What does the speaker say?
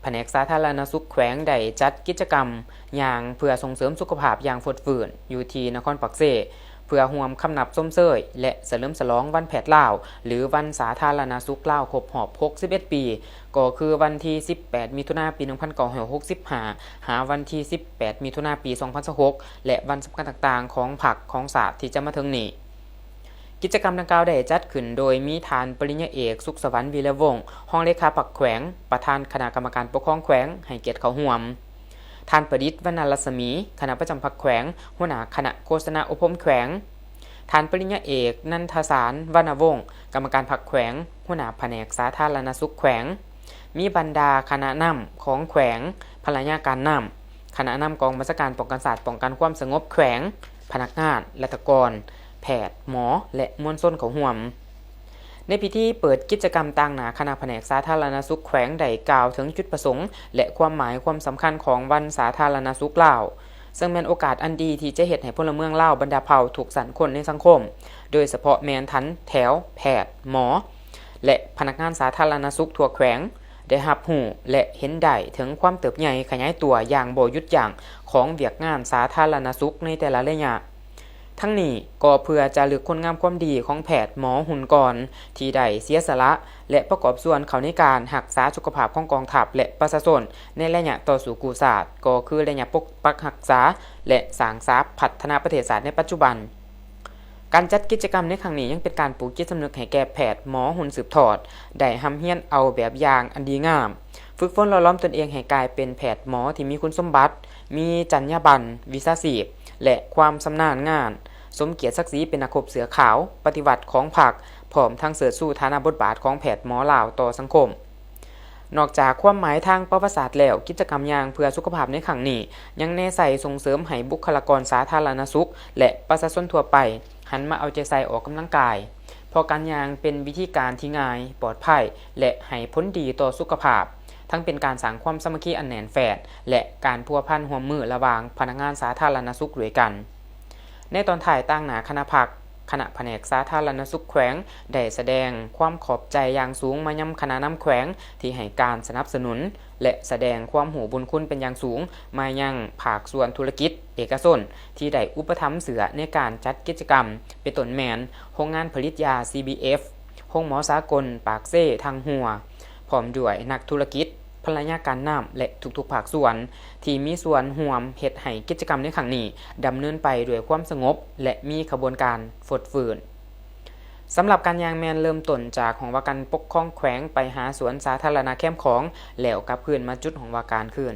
ພະແນກສາທາລະນະສຸກແຂວງໄດ້ຈັດກິດຈະກຳຍ່າງເພື່ອສົ່ງເສີມສຸຂະພາບຢ່າງຟົດຟື້ນຢູ່ທີ່ນະຄອນປາກເຊ ເພື່ອຮ່ວມຄຳນັບຊົມເຊີຍ ແລະ ສະເຫຼີມສະຫຼອງວັນແພດລາວ ຫຼື ວັນສາທາລະນະສຸກລາວຄົບຮອບຫົກສິບເອັດປີ ກໍຄືວັນທີສິບແປດ ມິຖຸນາ ປີໜຶ່ງພັນເກົ້າຮ້ອຍຫົກສິບຫ້າ ຫາວັນທີສິບແປດ ມິຖຸນາ ປີສອງພັນຊາວຫົກ ແລະ ວັນສຳຄັນຕ່າງໆຂອງພັກຂອງຊາດທີ່ຈະມາເຖິງນີ້. ກິດຈະກຳດັ່ງກ່າວໄດ້ຈັດຂຶ້ນໂດຍມີທ່ານປະລິນຍາເອກ ສຸກສະຫວັນ ວິລະວົງ ຮອງເລຂາພັກແຂວງ, ປະທານຄະນະກຳມະການປົກຄອງແຂວງໃຫ້ກຽດເຂົ້າຮ່ວມ, ທ່ານປະດິດ ວັນນະລັດສະໝີ ຄະນະປະຈຳພັກແຂວງ, ຫົວໜ້າຄະນະໂຄສະນາອົບຮົມແຂວງ, ທ່ານປະລິນຍາເອກ ນັນທະສານ ວັນນະວົງ ກຳມະການພັກແຂວງ, ຫົວໜ້າພະແນກສາທາລະນະສຸກແຂວງ, ມີບັນດາຄະນະນຳຂອງແຂວງ, ພັນລະຍາການນຳ, ຄະນະນຳກອງບັນຊາການປ້ອງກັນຊາດ ປ້ອງກັນຄວາມສະຫງົບແຂວງ, ພະນັກງານ, ລັດຖະກອນ, ແພດ, ໝໍ ແລະ ມວນຊົນເຂົ້າຮ່ວມ. ໃນພິທີເປີດກິດຈະກຳ, ຕາງໜ້າຄະນະພະແນກສາທາລະນະສຸກແຂວງໄດ້ກ່າວເຖິງຈຸດປະສົງ ແລະ ຄວາມໝາຍຄວາມສຳຄັນຂອງວັນສາທາລະນະສຸກລາວ, ເຊິ່ງແມ່ນໂອກາດອັນດີທີ່ຈະເຮັດໃຫ້ພົນລະເມືອງລາວບັນດາເຜົ່າທຸກຊັ້ນຄົນໃນສັງຄົມ, ໂດຍສະເພາະແມ່ນຖັນແຖວແພດ, ໝໍ ແລະ ພະນັກງານສາທາລະນະສຸກທົ່ວແຂວງ ໄດ້ຮັບຮູ້ ແລະ ເຫັນໄດ້ເຖິງຄວາມເຕີບໃຫຍ່ຂະຫຍາຍຕົວຢ່າງບໍ່ຢຸດຢັ້ງຂອງວຽກງານສາທາລະນະສຸກໃນແຕ່ລະໄລຍະ. ທັງນີ້ກໍເພື່ອຈາລຶກຄຸນງາມຄວາມດີຂອງແພດໝໍຮຸ່ນກ່ອນ ທີ່ໄດ້ເສຍສະຫຼະ ແລະ ປະກອບສ່ວນເຂົ້າໃນການຮັກສາສຸຂະພາບຂອງກອງທັບ ແລະ ປະຊາຊົນໃນໄລຍະຕໍ່ສູ້ກູ້ຊາດ, ກໍຄືໄລຍະປົກປັກຮັກສາ ແລະ ສ້າງສາພັດທະນາປະເທດຊາດໃນປັດຈຸບັນ. ການຈັດກິດຈະກຳໃນຄັ້ງນີ້ຍັງເປັນການປູກຈິດສຳນຶກໃຫ້ແກ່ແພດໝໍຮຸ່ນສືບທອດ ໄດ້ຮ່ຳຮຽນເອົາແບບຢ່າງອັນດີງາມ, ຝຶກຝົນຫຼໍ່ຫຼອມຕົນເອງໃຫ້ກາຍເປັນແພດໝໍທີ່ມີຄຸນສົມບັດ, ມີຈັນຍາບັນວິຊາຊີບ ແລະ ຄວາມຊຳນານງານ, ສົມກຽດສັກສີເປັນນັກຮົບເສື້ອຂາວປະຕິວັດຂອງພັກ, ພ້ອມທັງເຊີດຊູຖານະບົດບາດຂອງແພດໝໍລາວຕໍ່ສັງຄົມ. ນອກຈາກຄວາມໝາຍທາງປະຫວັດສາດແລ້ວ, ກິດຈະກຳຍ່າງເພື່ອສຸຂະພາບໃນຄັ້ງນີ້ ຍັງແນໃສ່ສົ່ງເສີມໃຫ້ບຸກຄະລາກອນສາທາລະນະສຸກ ແລະ ປະຊາຊົນທົ່ວໄປ ຫັນມາເອົາໃຈໃສ່ອອກກຳລັງກາຍ, ເພາະການຍ່າງເປັນວິທີການທີ່ງ່າຍ, ປອດໄພ ແລະ ໃຫ້ຜົນດີຕໍ່ສຸຂະພາບ, ທັງເປັນການສ້າງຄວາມສາມັກຄີອັນແໜ້ນແຟ້ນ ແລະ ການພົວພັນຮ່ວມມືລະຫວ່າງພະນັກງານສາທາລະນະສຸກດ້ວຍກັນ. ໃນຕອນທ້າຍ, ຕາງໜ້າຄະນະພັກ, ຄະນະພະແນກສາທາລະນະສຸກແຂວງ ໄດ້ສະແດງຄວາມຂອບໃຈຢ່າງສູງມາຍັງຄະນະນຳແຂວງທີ່ໃຫ້ການສະໜັບສະໜູນ ແລະ ສະແດງຄວາມຮູ້ບຸນຄຸນເປັນຢ່າງສູງມາຍັງພາກສ່ວນທຸລະກິດເອກະຊົນທີ່ໄດ້ອຸປະຖຳເຊື້ອໃນການຈັດກິດຈະກຳ, ເປັນຕົ້ນແມ່ນໂຮງງານຜະລິດຢາ ຊີບີເອັຟ, ໂຮງໝໍສາກົນປາກເຊທາງຫົວ, ພ້ອມດ້ວຍນັກທຸລະກິດ, ພັນລະຍາການນຳ ແລະ ທຸກໆພາກສ່ວນ ທີ່ມີສ່ວນຮ່ວມເຮັດໃຫ້ກິດຈະກຳໃນຄັ້ງນີ້ດຳເນີນໄປດ້ວຍຄວາມສະຫງົບ ແລະ ມີຂະບວນການຟົດຟື້ນ. ສຳລັບການຍ່າງແມ່ນເລີ່ມຕົ້ນຈາກຫ້ອງວ່າການປົກຄອງແຂວງໄປຫາສວນສາທາລະນະແຄມຂອງ, ແລ້ວກັບຄືນມາຈຸດຫ້ອງວ່າການຄືນ.